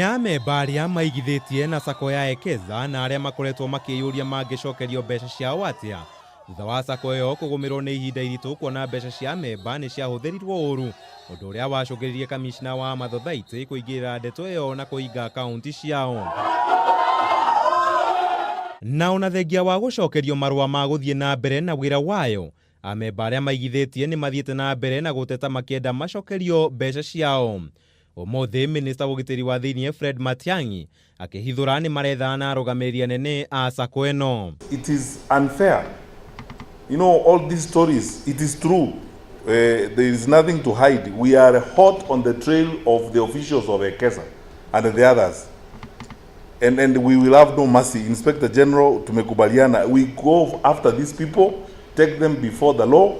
Nĩ amemba arĩa maigithĩtie na Sacco ya Ekeza na arĩa makoretwo makĩyũria mangĩcokerio mbeca ciao atĩa thutha wa Sacco ĩyo kũgũmĩrwo nĩ ihinda iritũ kuona mbeca cia amemba nĩ ciahũthĩrirwo ũru, ũndũ ũrĩa wacũngĩrĩirie kamishna wa Mathothaitĩ kũingĩrĩra ndeto ĩyo na kũhinga akaunti ciao. Na ona thengia wa gũcokerio marũa ma gũthiĩ na mbere na wĩra wayo, amemba arĩa maigithĩtie nĩ mathiĩte na mbere na gũteta makĩenda macokerio mbeca ciao. Ũmũthĩ minista wa ũgitĩri wa thĩinĩ Fred Matiang'i akĩhithũra nĩ marethana na arũgamĩrĩri anene a Sacco ĩno. It is unfair. All these stories, it is true. There is nothing to hide. We are hot on the trail of the officials of Ekeza and the others. And we will have no mercy. Inspector General, tumekubaliana. We go after these people, take them before the law,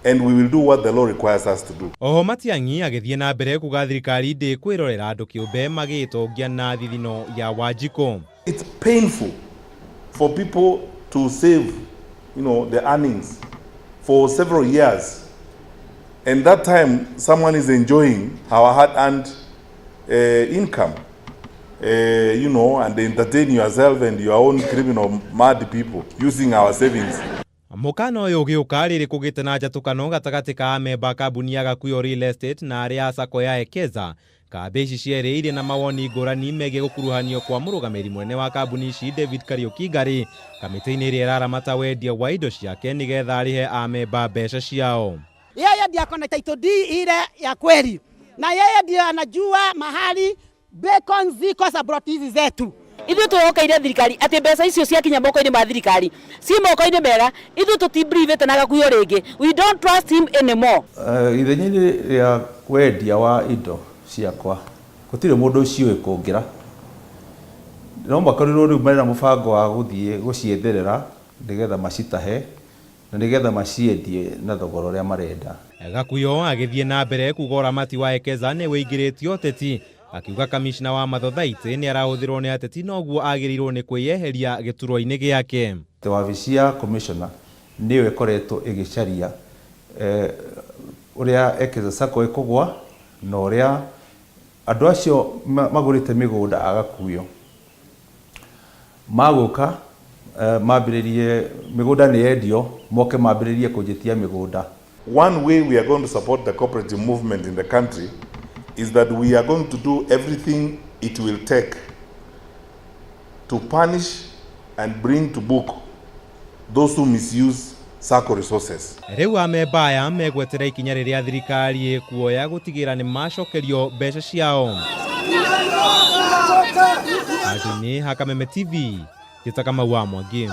and we will do what the law requires us to do. Oho Matiang'i agĩthiĩ na mbere kuga thirikari ndĩkwĩrorera andũ kĩũmbe magĩĩtongia na thithino ya Wanjikũ. It's painful for people to save the earnings for several years. And that time, someone is enjoying our hard-earned income, and entertain yourself and your own criminal mad people using our savings. Mũkana ũyũ ũgĩũka rĩrĩ kũgĩte na njatũkano gatagatĩ ka amemba kambuni ya Gakuyo Real Estate na arĩa a Sacco ya Ekeza. Kambĩ ici cierĩ irĩ na mawoni ngũrani megiĩ gũkuruhanio kwa mũrũgamĩrĩri mũnene wa kambuni ici David Kariuki Ngari kamĩtĩ-inĩ ĩrĩa ĩraramata wendia wa indo ciake nĩgetha arĩhe amemba mbeca ciao. Yeye ndiye ako na title deed ile ya kweli, na yeye ndiye anajua mahali beacons ziko za plot hizi zetu. Ithuĩ twĩhokeire thirikari atĩ mbeca icio ciakinya moko-inĩ ma thirikari ci moko-inĩ mega. Ithuĩ tũtibelievĩte na Gakuyo rĩngĩ. We don't trust him anymore. Ithenya-inĩ rĩa wendia wa indo ciakwa, gũtirĩ mũndũ ciũĩ kũngĩra, no makorirwo rĩu mena mũbango wa gũthiĩ gũcietherera nĩgetha macitahe na nĩgetha maciendie na thogora ũrĩa marenda. Gakuyo agĩthiĩ na mbere kuga ũramati wa Ekeza nĩ wĩingĩrĩtio ũteti, akiuga kamishna wa Mathothaitĩ nĩ arahũthĩrwo nĩ ateti, noguo agĩrĩirwo nĩ kwĩyeheria gĩturwa-inĩ gĩake. Wabici ya commissioner nĩyo ĩkoretwo ĩgĩcaria ũrĩa Ekeza Sacco ĩkũgwa na ũrĩa andũ acio magũrĩte mĩgũnda a Gakuyo magũka mambĩrĩrie mĩgũnda nĩ yendio, moke mambĩrĩrie kũnjĩtia mĩgũnda. One way we are going to support the cooperative movement in the country is that we are going to do everything it will take to punish and bring to book those who misuse SACCO resources. Rĩu amemba aya megwetera ikinya rĩrĩa thirikari ĩkuoya gũtigĩrĩra nĩ macokerio mbeca ciao. Handũ-inĩ ha Kameme TV, njĩta Kamau wa Mwangi.